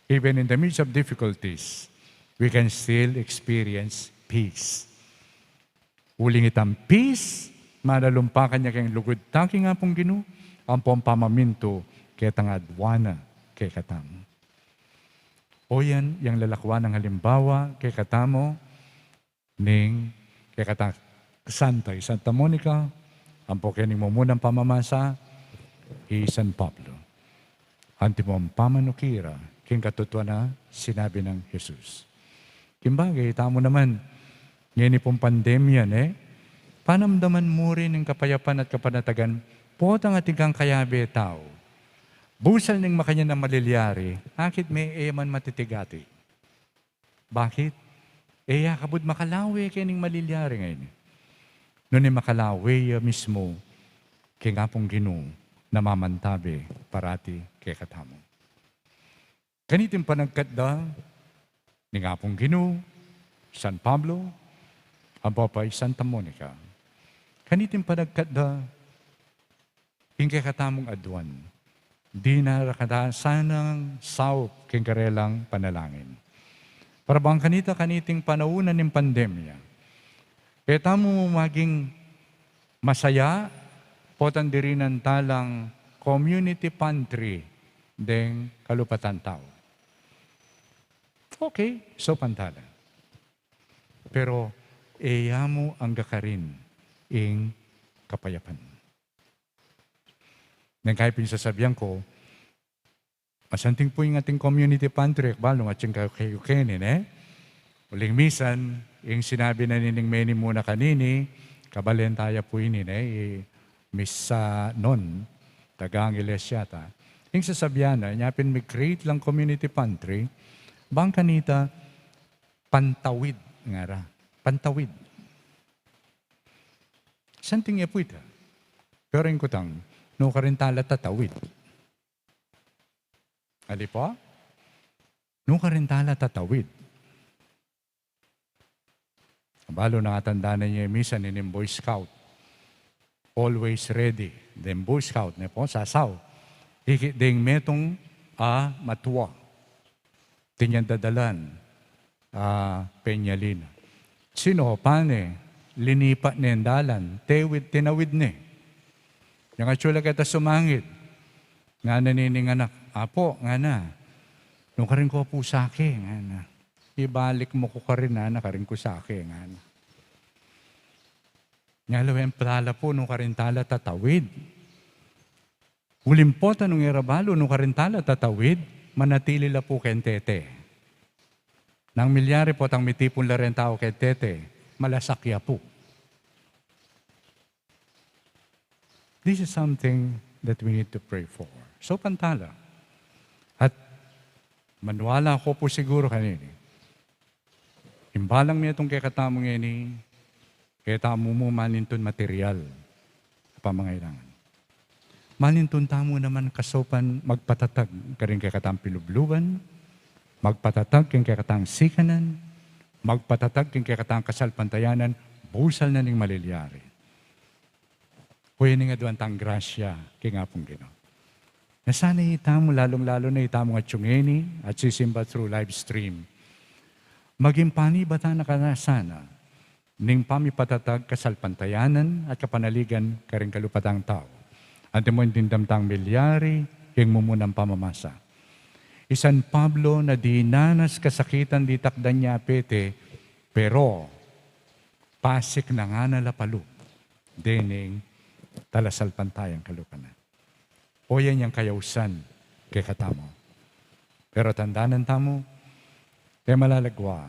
even in the midst of difficulties, we can still experience peace. Uling itang peace, malalumpakan ya keng lugud ta king Apung Ginu, ampong pamamintu ketang adwan na kekatamu. O yan, yang lalakwan nang halimbawa kekatamu ning kekatang santa, i Santa Monica, ampo kening mumunang pamamasa, i San Pablo. Antimong pamanukira king katutuan a sinabi nang Jesus. King bagay, tamu naman, ngeni pung pandemya, ne, panamdaman mu rin ing kapayapan at kapanatagan, potang atin kang kayabe tau. Busal ning makanyan a malilyari, akit me e man matitigati. Bakit? E ya kabud makalawe kening malilyari ngeni. Nune makalawe ya mismu keng Apung Ginu na mamantabe parati kekatamu. Kaniting panagkat da ning Apung Ginu, San Pablo, ampo pa i Santa Monica. Kaniting panagkat da ing kekatamung adwan. Dinaras da sanang saup king karelang panalangin. Para bang kanita kaniting panaun na ning pandemya, e tamu maging masaya, potang dirinan ta lang community pantry deng kalupatan tau. Okay, so pantala. Pero, e ya mu angga karin ing kapayapan. Neng kaya pin sasabian ku, masanting pu ing ating community pantry, balu nung ating kayu-kayu keni, ne? Uling misan, ing sinabi na nining meni mu na kanini, kabalen taya pu ini, ne? I Miss, ah, Non, taga Angeles yata. Ing sasabian na, inya pin mi-create lang community pantry, bang kanita, pantawid, ngara. Pantawid. Santing ya pu ita. Pero ing kutang, nukarin tala tatawid? Ali pu? Nukarin tala tatawid? Balu nung atandanan ye misan ining Boy Scout. Always ready. Deng Boy Scout, ne pu, sasaw. Ikit deng metung a matua. Atin yang dadalan, ah, penyalina. Sinopan ne, linipat ne ing dalan, tewid, tinawid ne. Yang atsu la keta sumangid. Ngana nining anak, "Apu," ngana, "nukarin ko pu sake," ngana. "Ibalik mu ku karin," ngana, "karin ku sake," ngana. Nya lawen tala pu, nukarin tala tatawid? Uling potang nung e ra balu, nukarin tala tatawid? manatili la pu keng tete. Nanu milyari potang mitipun la reng tau keng tete, malasak ya pu. This is something that we need to pray for. So, pantala. At maniwala ku pu siguru kanini, ing balang metung kekatamu ngeni, keta mu mu manintun material a pamangailangan. Manintun tamu naman kasaupan magpatatag karing kekatang pilubluban, magpatatag king kekatang sikanan, magpatatag king kekatang kasalpantayanan, busal na ning malilyari. Uling aduan tang grasya king Apung Ginu. Na sana itamu, lalung-lalu na itamung atsu ngeni at sisimba through live stream, maging panibatan na ka na sana ning pamipatatag kasalpantayanan at kapanaligan karing kalupatang tau. Antimo ing dimdam tang milyari king mumunang pamamasa. I San Pablo na dinanas kasakitan di takdan ya pete, pero pasik na ngana la palu dening talasalpantayang kalupa na. O yan yang kayausan kekatamu. Pero tandanan tamu, e malalagwa,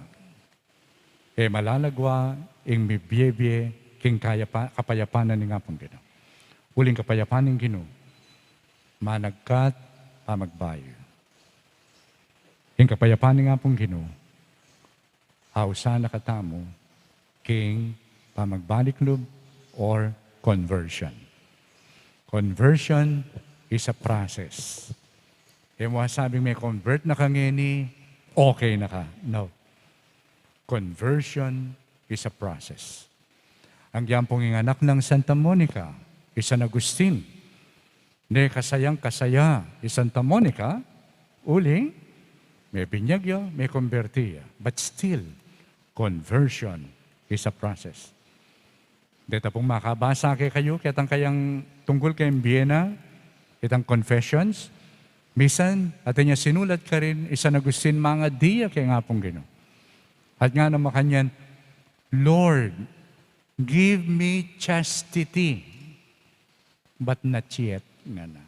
e malalagwa ing mibie-bie king kayapa-, kapayapan ning Apung Ginu. Uling kapayapan ning Ginu, managkat pamagbayu. Ing kapayapan ning Apung Ginu, ausan na katamu king pamagbalik lub or conversion. Conversion is a process. E mu asabing me-convert na ka ngeni, okay na ka. No. Conversion is a process. Agyang pung ing anak nang Santa Monica, i San Agustin, ne kasayang-kasaya i Santa Monica, uling mebinyag ya, mekomberti ya. But still, conversion is a process. Deta pung makabasa kekayu ketang kayang tungkul keng bie na, itang Confessions, misan atin ya sinulat karin i San Agustin, mangadi ya keng Apung Ginu. At ngana makanyan, "Lord, give me chastity, but not yet," ngana.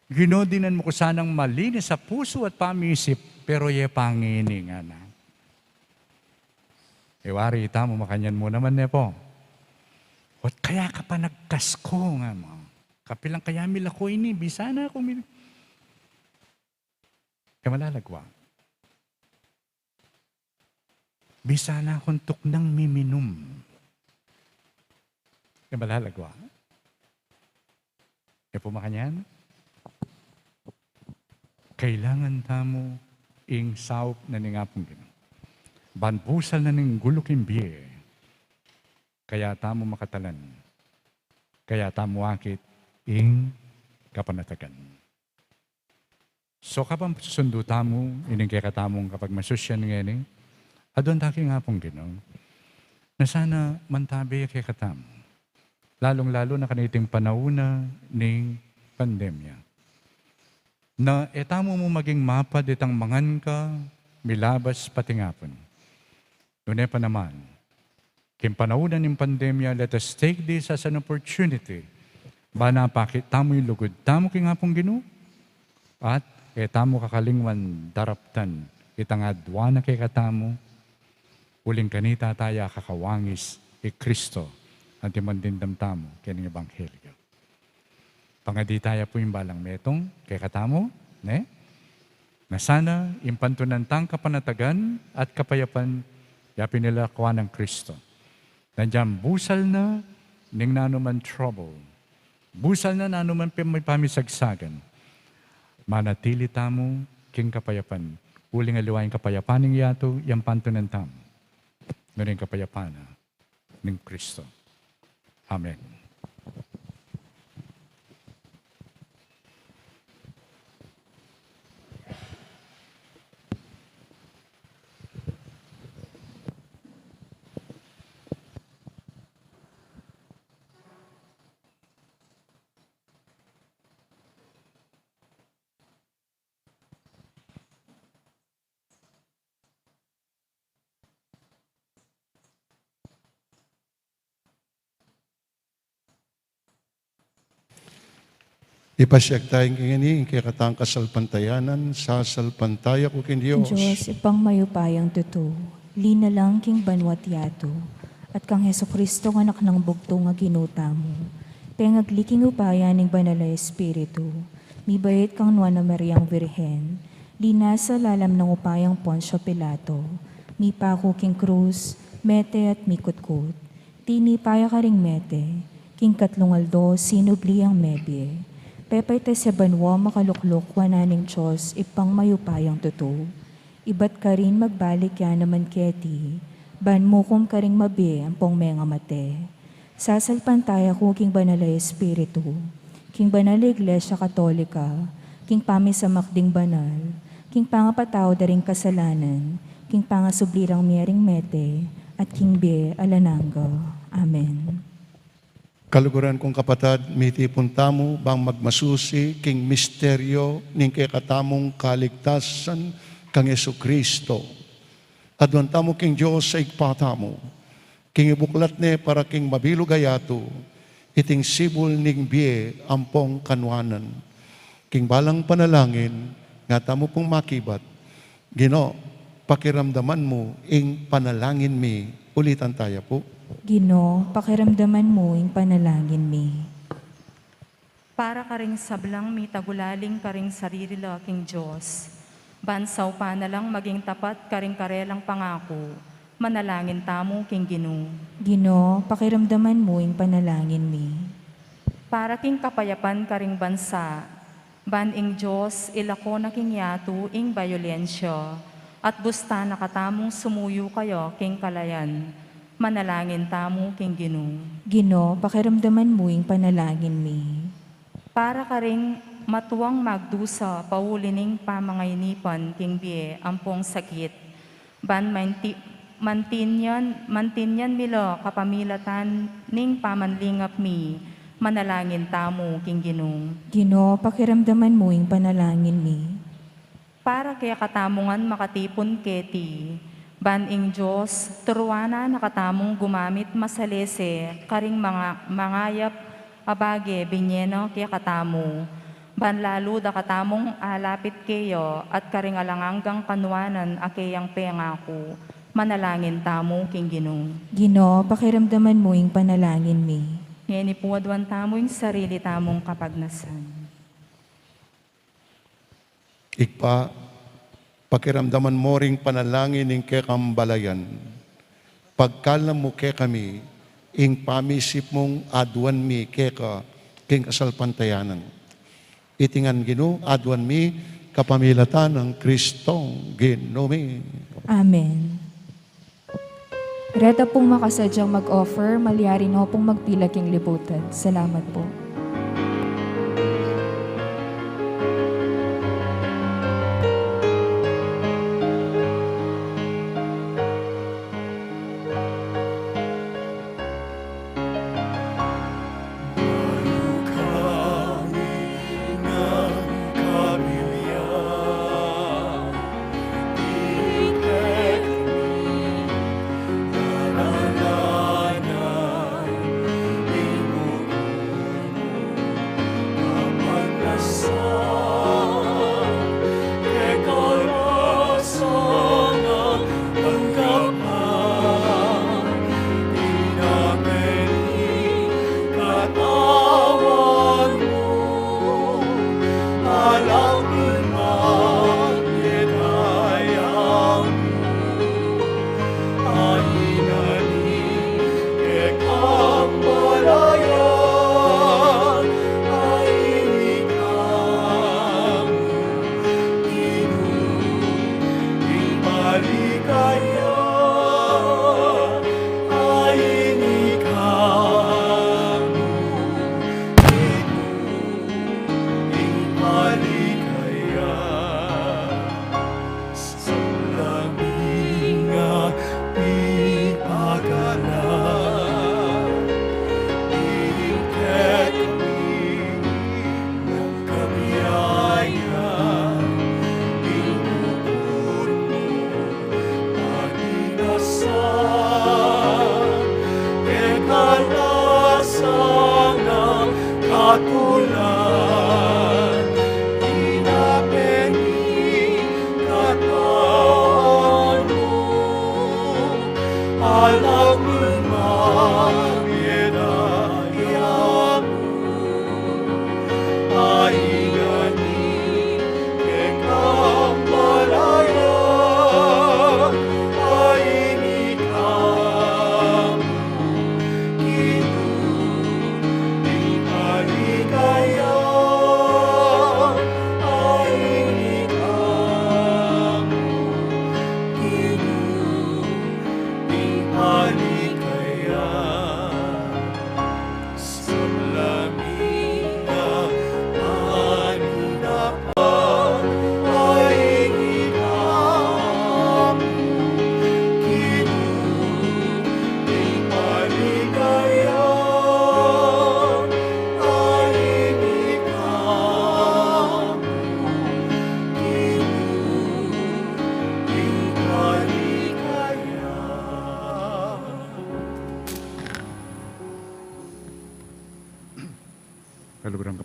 "Ginu, dinan mu ku sanang malinis a pusu at pamisip, pero ye pa ngeni," ngana. E wari itamu makanyan mu naman, ne pu? "Ot kaya ka pa nagkasko," ngana mu. "Kapilan kaya milako ini, bisa na kung mil-," e malalagwa. "Bisa na kung tuknang miminum." E malalagwa. E pu makanyan? Kailangan tamu ing saup na ning Apung Ginu. Ban busal na ning gulu king bie, kaya tamu makatalan, kaya tamu akit ing kapanatagan. So, kabang susundu tamu ining kekatamung kapagmasusyan ngeni, aduan ta king Apung Ginu na sana mantabe ya kekatamu, lalung-lalu na kaniting panaun na ning pandemya, na e tamu mu maging mapad itang mangan ka, milabas, patingapun. Nune pa naman, king panaun na ning pandemya, let us take this as an opportunity ban apakit tamu ing lugud tamu king Apung Ginu, at e tamu kakalingwan daraptan itang adua na kekatamu, uling kanita taya kakawangis i Kristo, antimong dimdam tamu keng ebanghelyo. Pangadi taya pu ing balang metung kekatamu, ne? Na sana ing pantunan tang kapanatagan at kapayapan ya pin lalakwan nang Kristo. Nung busal na ning nanuman trouble, busal na nanuman pin pamisagsagan, manatili tamu king kapayapan. Uling aliwa ing kapayapan ning yatu, yang pantunan tamu nune ing kapayapan na ning Kristo. Amen. Ipasyag taya ngeni ing kekatang kasalpantayanan. Sasalpantaya ku king Dios. Dios, Ibpang mayupayang tutu, linalang king banua't yatu, at kang Jesucristo, Anak nang bugtung a Ginu tamu, pengagli king upaya ning Banal a Espiritu, mibait kang Nuan a Mariang Virgen, linasa lalam nang upayang Poncio Pilato, mipaku king krus, mete at mikutkut. Tinipa ya karing mete, king katlung aldo sinubli yang mebie. Pepaitas ya banua, makalukluk wanan ning Dios, Ibpang mayupayang tutu. Ibat karin magbalik ya naman keti, ban mukum karing mabie ampong mengamate. Sasalpantaya ku king Banal a Espiritu, king Banal a Iglesia Katolika, king pamisamak ding banal, king pangapatawad da ring kasalanan, king pangasubli rang mie ring mete, at king bie alang angga. Amen. Kaluguran kung kapatad, mitipun tamu bang magmasusi king misteryo ning kekatamung kaligtasan kang Jesucristo. Aduan tamu king Dios a Ibpa tamu, king ibuklat ne para king mabilug a yatu iting sibul ning bie ampong kanuanan. King balang panalangin, nga tamu pung makibat, Ginu, pakiramdaman mu ing panalangin mi. Ulitan taya pu. Ginu, pakiramdaman mu ing panalangin mi. Para karing sablang mitagulaling karing sarili la king Dios, ban saupan na lang maging tapat karing karelang pangaku, manalangin tamu king Ginu. Ginu, pakiramdaman mu ing panalangin mi. Para king kapayapan karing bansa, ban ing Dios ilako na king yatu ing bayolensya, at busta na katamung sumuyu kaya king kalayan, manalangin tamu king Ginu. Ginu, pakiramdaman mu ing panalangin mi. Para karing matuang magdusa pauli ning pamangainipan king bie ampong sakit, ban manti-, mantinyan, mantinyan mi la kapamilatan ning pamanlingap mi, manalangin tamu king Ginu. Ginu, pakiramdaman mu ing panalangin mi. Para kekatamu ngan makatipun keti, ban ing Dios turuan na katamung gumamit masalese karing manga-, mangayap a bage binye na kekatamu, ban lalu da katamung alapit keya at karing alang anggang kanuanan a keyang pengaku, manalangin tamu king Ginu. Ginu, pakiramdaman mu ing panalangin mi. Ngeni pu aduan tamu ing sarili tamung kapagnasan. Ibpa, pakiramdaman mu ring panalangin ning kekang balayan. Pagkalam mu kekami ing pamisip mung aduan mi keka king kasalpantayanan. Iti ngan Ginu, aduan mi kapamilatan nang Kristong Ginu mi. Amen. Reta pung makasadyang mag-offer, malyari no pung magpila king libutan. Salamat po.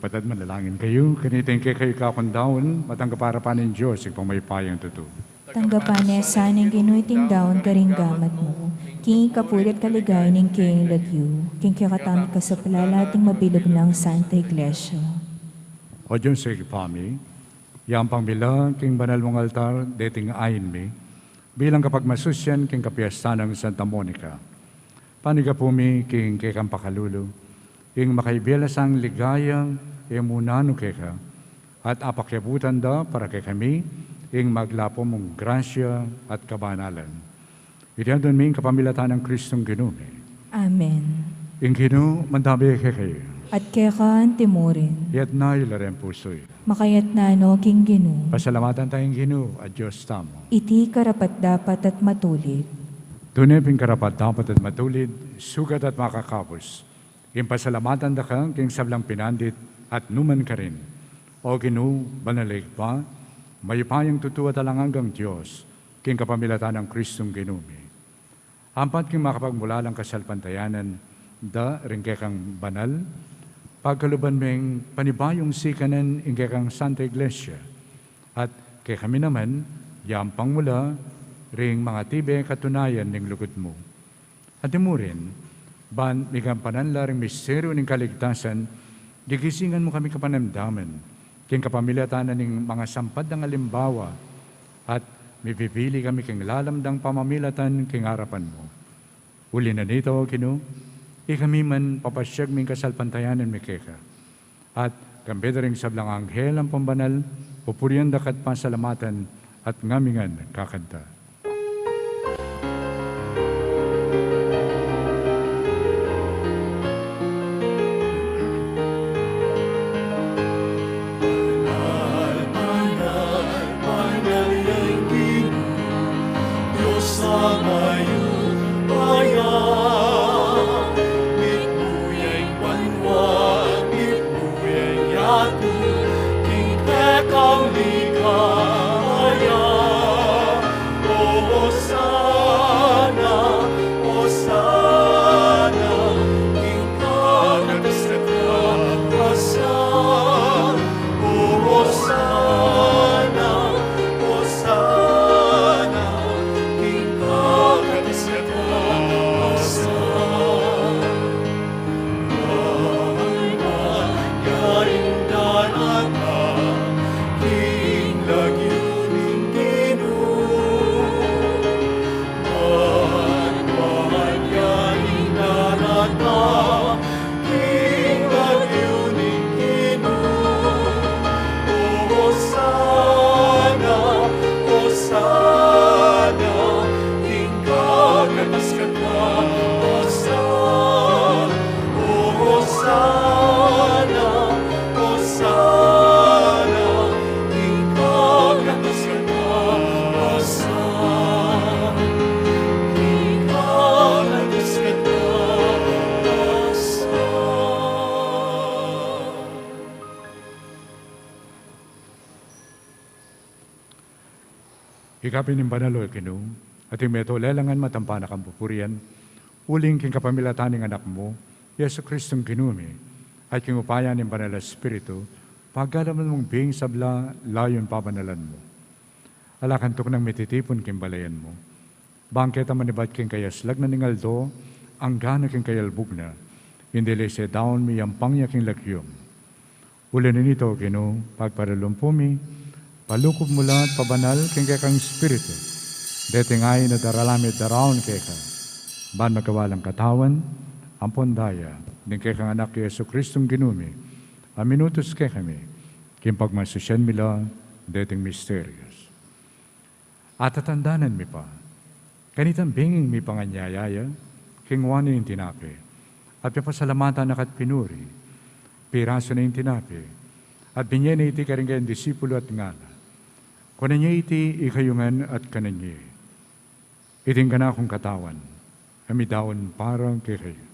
At manalangin kayu, kanita ing kekayu kakundaun, matanggap arapan ning Dios, Ibpang mayupayang tutu. Tanggapan na sana ning Ginu iting daun karing gamat mu, king ikapuri at kaligayan ning kayang lagyu, king kekatamung kasaplalan at ning mabilug nang Santa Iglesia. O Dios, Ibpa mi, yampang mi la king banal mung altar deting ain mi, bilang kapagmasusyan king kapiestan nang Santa Monica. Panigapu mi king kekang pakalulu, ing makaibie la sang ligaya, ing munanu keka, at apakiabutan da para kekami, ing maglapu mung grasya at kabanalan. Iti adwan mi king kapamilatan nang Kristong Ginu mi. Amen. Ing Ginu mantabi kekayu. At keka antimurin. Itas yu la ring pusu yu. Makaitas no king Ginu. Pasalamatan taya ing Ginu a Dios tamu. Iti karapat-dapat at matulid. Tune pin karapat-dapat at matulid, sukat at makakabus, ing pasalamatan da ka king sablang pinandit at nu man karin, O Ginu, banal a Ibpa, mayupayang tutu at alang anggang Dios, king kapamilatan nang Kristong Ginu mi. Ampat king makapagmulalang kasalpantayanan da ring kekang banal, pagkaluban meng panibayung sikanan ing kekang Santa Iglesia, at kekami naman, yampang mu la ring mangatibe katunayan ning lugud mu. Antimurin, ban migampanan la ring misteryu ning kaligtasan, gigisingan mu kami kapanamdaman, king kapamilatan na ning mangasampad dang alimbawa, at mibibili kami king lalam dang pamamilatan king arapan mu. Uli na nita, O Ginu, ikami man papasyag ming kasalpantayanan mi keka. At kambe da ring sablang anghel ampon banal, pupurian da ka at pasalamatan, at ngami ngan kakanta. Banal, banal, banal ya ing Ginu, Dios a mayupaya. Mitmu ya ing banua, mitmu ya ing yatu, king kekang ligaya. Osana, Osana, king kakatas-katas. Osana, Osana, king kakatas-katas. Ika pin ing banal, O Ginu, at ing metung lelangan matampa na kang pupurian, uling king kapamilatan ning Anak mu, Jesu Kristong Ginu mi, at king upaya ning Banal a Espiritu, pagalaman mung bing sabla layun pabanalan mu. Ala kang tuknang mititipun king balayan mu. Bang keta manibat king kayaslag na ning aldo, anggana king kayalbug na, ing dili sedaun miyampang ya king lagyu mu. Uli na nita, O Ginu, pagparalumpu mi, palukup mu la at pabanal king kekang Espiritu deting ain a daralan mi at daraun keka, ban magawa lang katawan ampon daya ning kekang Anak, Jesu Kristong Ginu mi, a minutus kekami king pagmasusyan mi la deting misterios. Atatandanan mi pa, kanitang binging mipanganyaya ya, kinua ne ing tinape, at pepasalamatan na ka at pinuri, pirasu ne ing tinape, at binye ne iti karing kayang disipulu at ngana: Kunan ye iti ikayu ngan at kanan ye. Iti ing kanakung katawan, a midaun para kekayu.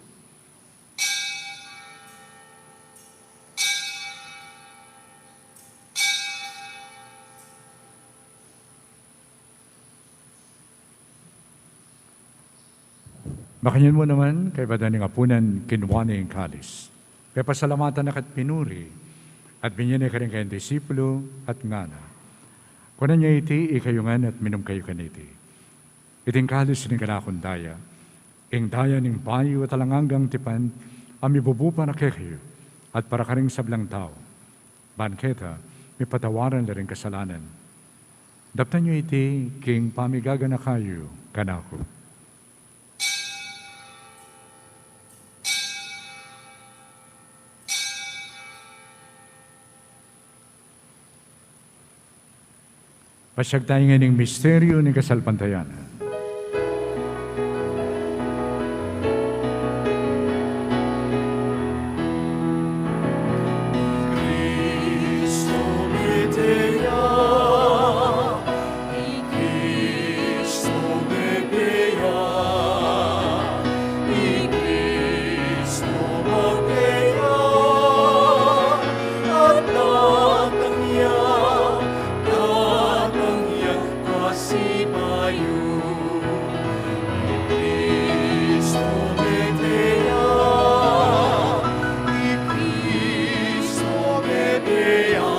Makanyan mu naman, kaybat da ning apunan, kinua ne ing kalis, pepasalamatan na ka at pinuri, At binye ne karing kayang disipulu, at ngana: Kunan ye iti ikayu ngan at minum kayu kaniti. Iti ing kalis ning kanakung daya, ing daya ning bayu at alang anggang tipan, a mibubu para kekayu at para karing sablang tau, ban keta mipatawaran la ring kasalanan. Daptan yu iti king pamiganaka yu kanaku. Pasiag tamu ngening misteryu ning kasalpantayanan. Cristo mete ya, Cristo mete ya, Cristo mete ya, at datang ya, datang ya, pasibayu. Cristo mete ya, Cristo mete ya,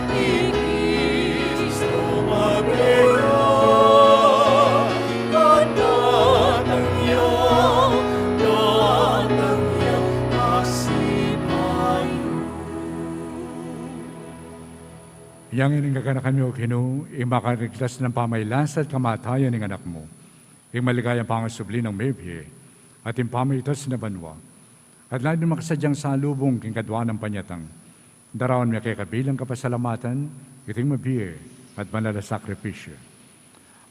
Cristo mete ya, datang ya, datang ya, pasibayu. Inya ngening gaganakan mi, O Ginu, ing makarigtas ning pamagkasakit at kamatayan ning Anak mu, ing maligayang pangasubli nang mebie at ing pamagligtas na banua, at lalo na ing makasadyang salubung king kadua nang panyatang, daraun mi keka bilang kapasalamatan iting mabie at banal a sakripisyu.